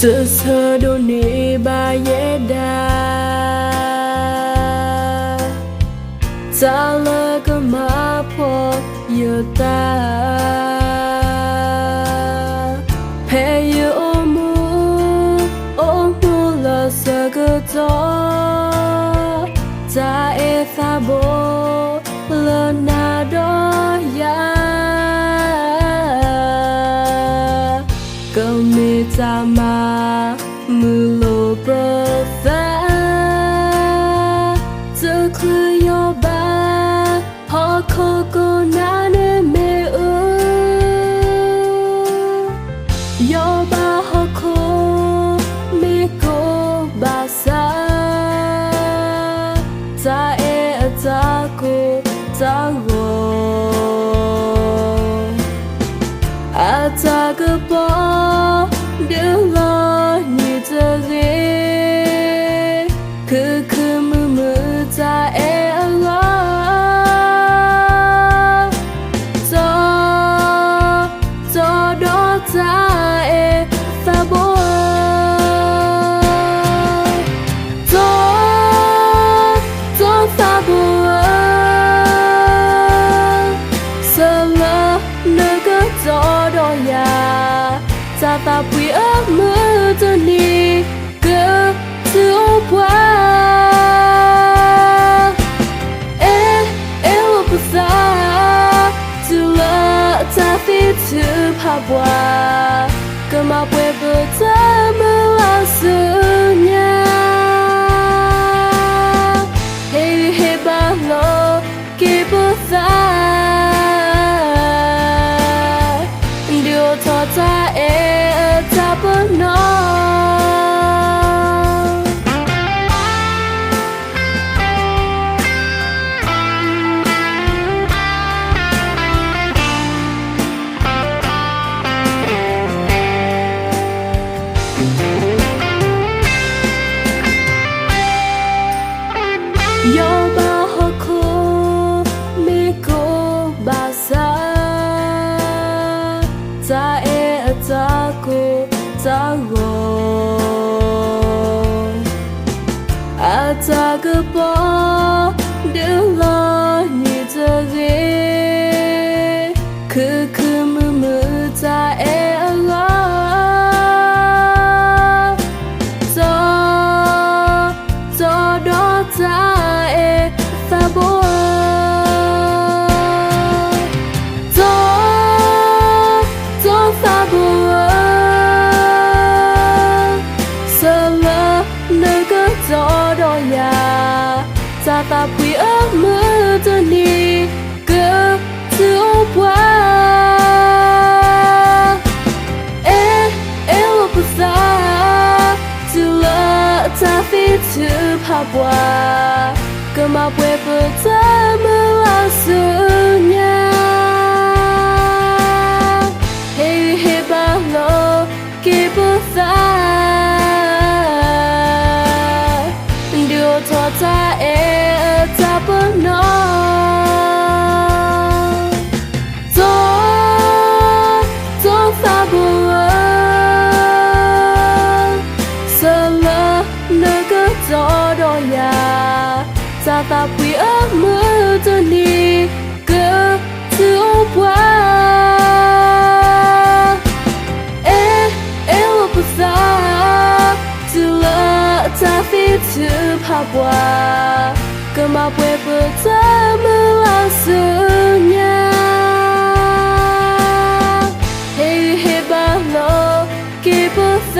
တဆၢဒိးန့ၢ်ဘၣ်ယဲဒၣ် တၢ်လၢကမၤဖှီၣ်ယသး ဖဲယအိၣ်မူ အိၣ်မူလၢဆၢကတီၢ် တၢ်အဲၣ်သးဘိလၢနၤဒီးယၤ ကမ့ၢ်တၢ်မၤမုာ်လိာ်ပသး တချုးယီၤဘး ဟီၣ်ခိၣ်ကိးနၤန့ၣ်မ့ၢ်အူ ယီၤဘးဟီၣ်ခိၣ်မ့ၢ်ကိးဘၣ်ဆၣ် တၢ်အဲၣ်အတၢ်ကိၢ်တၢ်ဂီၤ အတၢ်ကပီၤ ဒုးလီၤနံၤတဂ့ၤ ခုခုမုာ်မုာ်တၢ်အဲၣ်အလီၢ် တီ တီဒီးတၢ်အဲၣ်သးဘိဧၢ တီ တီသးဘိဧၢ ဆၢလၢနကတီဒီးယၤ တၢ်သးဖှံအ မုၢ်တနံၤ ကထုးအိၣ်ပှၤ အဲၣ် အဲၣ်လိာ်ပသး တုၤလၢတၢ်သံထုးဖးပှၤ ကမၤပှဲၤပတၢ်မုၢ်လၢ်ဆူညါ ဟ့ၣ်ဂံၢ်ဟ့ၣ်ဘါလိာ်က့ၤပသး ဒုးအိၣ်ထီၣ်တၢ်အဲၣ်တၢ်ပနီၣ် ယီၤဘးဟီၣ်ခိၣ်မ့ၢ်ကိးဘၣ်ဆၣ် တၢ်အဲၣ်အတၢ်ကိၢ်တၢ်ဂီၤ အတၢ်ကပီၤ ဒုးလီၤနံၤတဂ့ၤ ခုခုမုာ်မုာ်တၢ်အဲၣ်အလီၢ် တီ တီဒီးတၢ်အဲၣ်သးဘိဧၢ တီ တီသးဘိဧၢ ဆၢလၢနကတီဒီးယၤ တၢ်သးဖှံအ မုၢ်တနံၤ ကထုးအိၣ်ပှၤ အဲၣ် အဲၣ်လိာ်ပသး တုၤလၢတၢ်သံထုးဖးပှၤ ကမၤပှဲၤပတၢ်မုၢ်လၢ်ဆူညါ ဟ့ၣ်ဂံၢ်ဟ့ၣ်ဘါလိာ်က့ၤပသး ဒုးအိၣ်ထီၣ်တၢ်အဲၣ်တၢ်ပနီၣ် တီ တီသးဘိဧၢ ဆၢလၢနကတီဒီးယၤ တၢ်သးဖှံအ မုၢ်တနံၤ ကထုးအိၣ်ပှၤ အဲၣ် အဲၣ်လိာ်ပသး တုၤလၢတၢ်သံထုးဖးပှၤ ကမၤပှဲၤပတၢ်မုၢ်လၢ်ဆူညါ ဟ့ၣ်ဂံၢ်ဟ့ၣ်ဘါလိာ်က့ၤပသး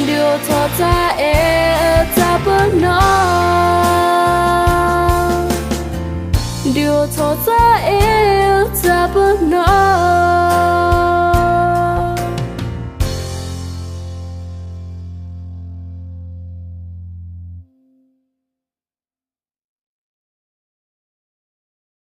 ဒုးအိၣ်ထီၣ်တၢ်အဲၣ်တၢ်ပနီၣ် ဒုးအိၣ်ထီၣ်တၢ်အဲၣ်တၢ်ပနီၣ်